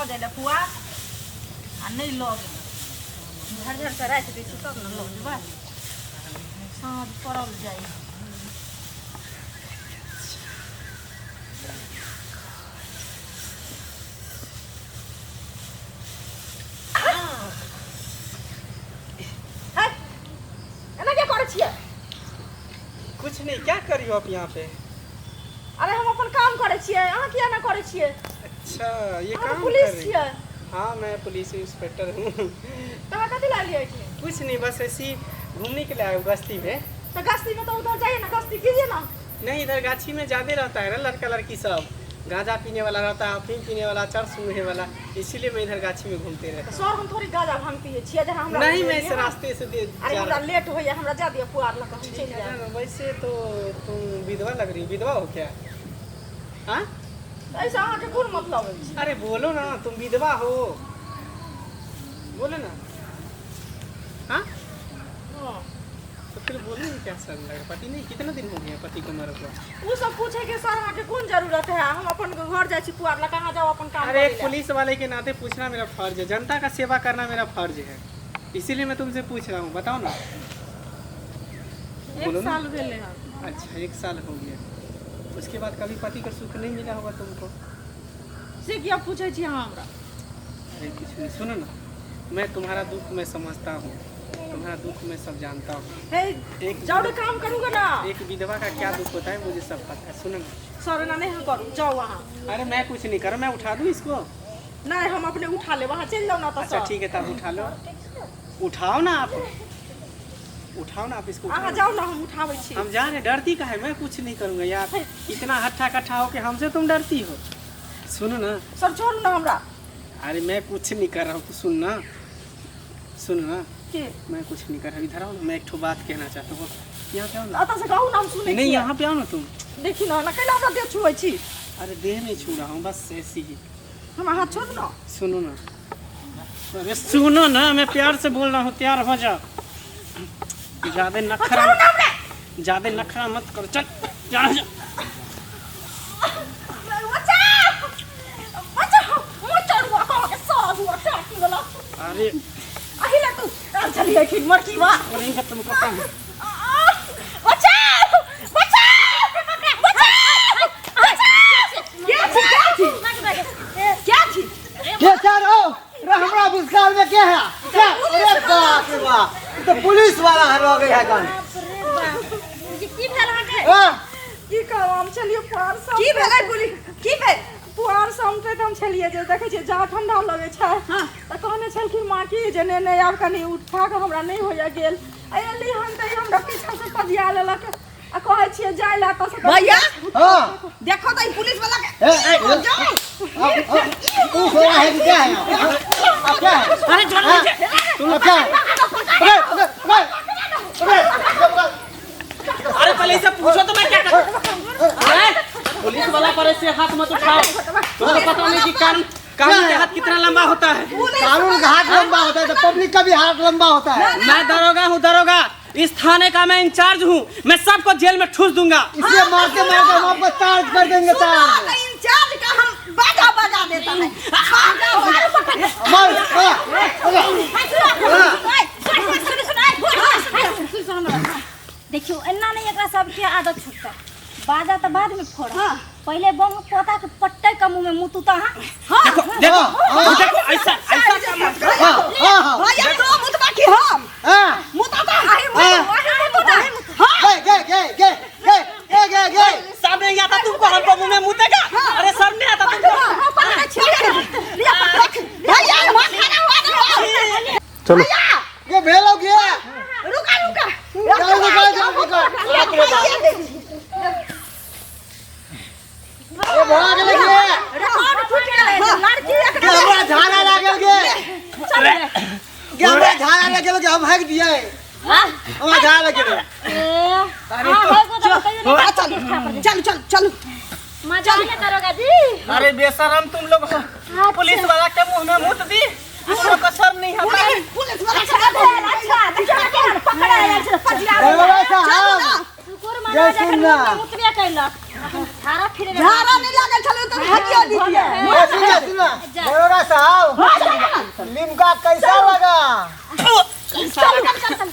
लऽ जाइ लए पुआर आ नहि लऽ गेलै। झाड़ि झाड़ि कऽ राखि दै छी तब ने लऽ जेबै। साँझ पड़ल जाइ है। है, एना किया करै छियै? कुछ नहीं, क्या कर रही हो आप यहाँ पे? अरे हम अपन काम करै छियै, अहाँ किया ना करै छियै? अच्छा, ये अहाँ तऽ काम पुलिस कर रही छियै। हाँ, मैं पुलिस इंस्पेक्टर हूँ। तऽ अहाँ कथी लए एलियै एहिठाम? कुछ नहीं, बस ऐसी घूमने के लिए आया हूँ गश्ती में। तऽ गस्ती में तो उधर जाइए ना, गस्ती कीजिए ना। नहीं, इधर गाछी में ज़्यादा रहता है ना लड़का लड़की सब, गांजा पीने वाला रहता है, अफीम पीने वाला, चरस सूंघने वाला, इसीलिए मैं इधर गाछी में घूमते रहता सर हम थोड़ी गांजा भांग पिए छियै जे हमरा हूँ। नहीं, मैं इस रास्ते से दे अरे जा हमरा रहा। लेट होइया, हमरा जा दिअ पुआर लऽ कऽ, हम ठीक चलि है जायब। ना, वैसे तो तुम विधवा लग रही हो, विधवा हो क्या? हाँ, एहिसँ अहाँके कोन मतलब अछि? अरे बोलो ना, तुम विधवा हो, बोलो ना। हाँ। हँ। तो फिर बोलो ना, क्या शर्म लग रहा? पति नहीं, कितना दिन हो गया पति को मरे हुआ? ओ सब पूछे के सर अहाँके कोन जरूरत है? हम अपन घर जाइ छी पुआर लऽ कऽ, अहाँ जाउ अपन काम अरे करै एक लए। पुलिस वाले के नाते पूछना मेरा फर्ज है, जनता का सेवा करना मेरा फर्ज है, इसीलिए मैं तुमसे पूछ रहा हूँ, बताओ ना। एक बोलो ना। साल भेलै हन। अच्छा, एक साल हो गया, उसके बाद कभी पति का सुख नहीं मिला होगा तुमको? से किया पूछै छी अहाँ हमरा? अरे कुछ नहीं, सुनो ना, मैं तुम्हारा दुख मैं समझता हूँ, तुम्हारा दुख मैं सब जानता हूँ। हे, एक जाउ ने, काम करू गे ना। एक विधवा का क्या दुख होता है, मुझे सब पता है। सुनो ना। सर एना नहि अहाँ करू, जाउ अहाँ। अरे मैं कुछ नहीं कर, मैं उठा दूँ इसको? नहि, हम अपने उठा लेब, अहाँ चलि जाउ ना तऽ। अच्छा सर ठीक है, तब उठा लो, उठाओ ना आप, उठाओ ना आप इसको, उठाओ अहाँ ना। जाउ ना, हम उठाबै छी। हम जा रहे, डरती का है? मैं कुछ नहीं करूँगा यार, इतना हट्ठा कट्ठा हो के हमसे तुम डरती हो? सुनो ना। सर छोड़ू ना हमरा। अरे मैं कुछ नहीं कर रहा हूँ, तू सुन ना, सुन ना। के? मैं कुछ नहीं कर रहा हूँ, इधर आओ ना, मैं एक ठो बात कहना चाहता हूँ, यहाँ पे आओ ना। एतऽ से कहू ना, हम सुनै नहीं, छियै। यहाँ पे आओ ना तुम। देखी ना, एना कैला हमरा देह छुबै छी? अरे देह नहीं छू रहा हूँ, बस ऐसी ही। हमरा हाथ छोड़ू ना। सुनो ना, अरे सुनो ना, मैं प्यार से बोल रहा हूँ, तैयार हो जाओ, ज्यादा नखरा, ज्यादा नखरा मत करो, चल जा जा। बचाउ बचाउ, मचड़ुआ अहाँके साधुआ टाकी वाला। अरे अहि ले तू आयल छलियै कि मरकीवा। अरे इनका तुमको काम है। बचाउ बचाउ बचाउ बचाउ! के छी, के छी, के छी? के सर ओ रे, हमरा भुसकाल में के है क्या? अरे बाप रे बाप, ई तो पुलिस वाला है, रह गई है कन। की भेल अहाँके? हां। की कहू, हम छलियै पुआर सब। की भेलै पुलिस? की भेल? पुआर समटैत हम छलियै जे देखै छियै जा ठंडा लगै छै। हाँ। तऽ कहने छलखिन माँ की जे नहि नहि, आब कनि उठा कऽ हमरा नहि होइया गेल, आ एली हन तऽ ई हमरा पीछा से पजिया लेलक आ कहै छियै जाय लए तऽ से। भैया। हां। देखो तऽ ई पुलिस वाला के। ए, ए, ए, जाओ। अब अब ऊ हो रहा है कि क्या है? अब क्या है? अरे छोड़ मुझे। अब क्या है? पकड़ पकड़ पकड़ पकड़ पकड़। अरे पहले इसे पूछो तो मैं क्या करूं? अरे, पुलिस वाला पर ऐसे हाथ मत उठाओ, तुमको पता नहीं कि कान कानून के हाथ कितना लंबा होता है। कानून का हाथ लंबा होता है तो पब्लिक का भी हाथ लंबा होता है। मैं दरोगा हूँ, दरोगा, इस थाने का मैं इंचार्ज हूँ, मैं सबको जेल में ठूस दूंगा। इसलिए मारते मारते हम आपको चार्ज कर देंगे, चार्ज। तो इंचार्ज का हम बाजा बजा देता है, बाजा बजा। मार मार। देखियो, एना नहीं एकरा सबके आदत छूटता, बाजा तऽ बाद में फोड़ा, पहले बम पोता के पट्टे के मुंह में मुतुता। हाँ। देखो देखो देखो, ऐसा ऐसा काम मत करो। हाँ हाँ हाँ। भैया तो मुतबा की हम हाँ। मुतता आहे, मुतता हां। गए गए गए गए गए गए गए गए। सामने नहीं आता तुमको, हमको मुंह में मुतेगा? अरे सर नहीं आता तुमको? हां, पकड़ छिले लिया, पकड़ भैया, मां खाना हुआ ना। चलो। ये भेलो गया। रुका रुका। चल निकाल, चल निकाल। बाप रे बाप, ये भाग ले गए। रिकॉर्ड टूट गेलै, लड़की के हमरा झाड़ा लागल गे, के हमरा झाड़ा लागल गे, हम भाग दिए, हमरा झाड़ा लागल। अरे तो चल चल चल, मजा नहीं करोगा जी। अरे बेशरम तुम लोग हो, पुलिस वाला के मुंह में मुत दी, तुम लोग को शर्म नहीं आता है? पुलिस वाला अच्छा अच्छा, पकड़ा दरोगा साहब, ये सुन ना। हाँ। मुतबे कैलक अखन झाड़ा फिरे झाड़ा नहि लागल छलै तऽ भागियो दितियै। ए, सुना सुना दरोगा साहब, लिमका कैसा लगा? चल चल चल।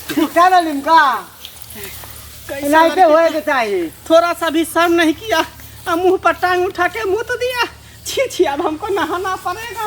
ठीक था ना लिमका? एनाहिते होए के चाहिए। थोड़ा सा भी शर्म नहीं किया, आ मुंह पर टांग उठा के मुँह तो दिया। छी छी, अब हमको नहाना पड़ेगा।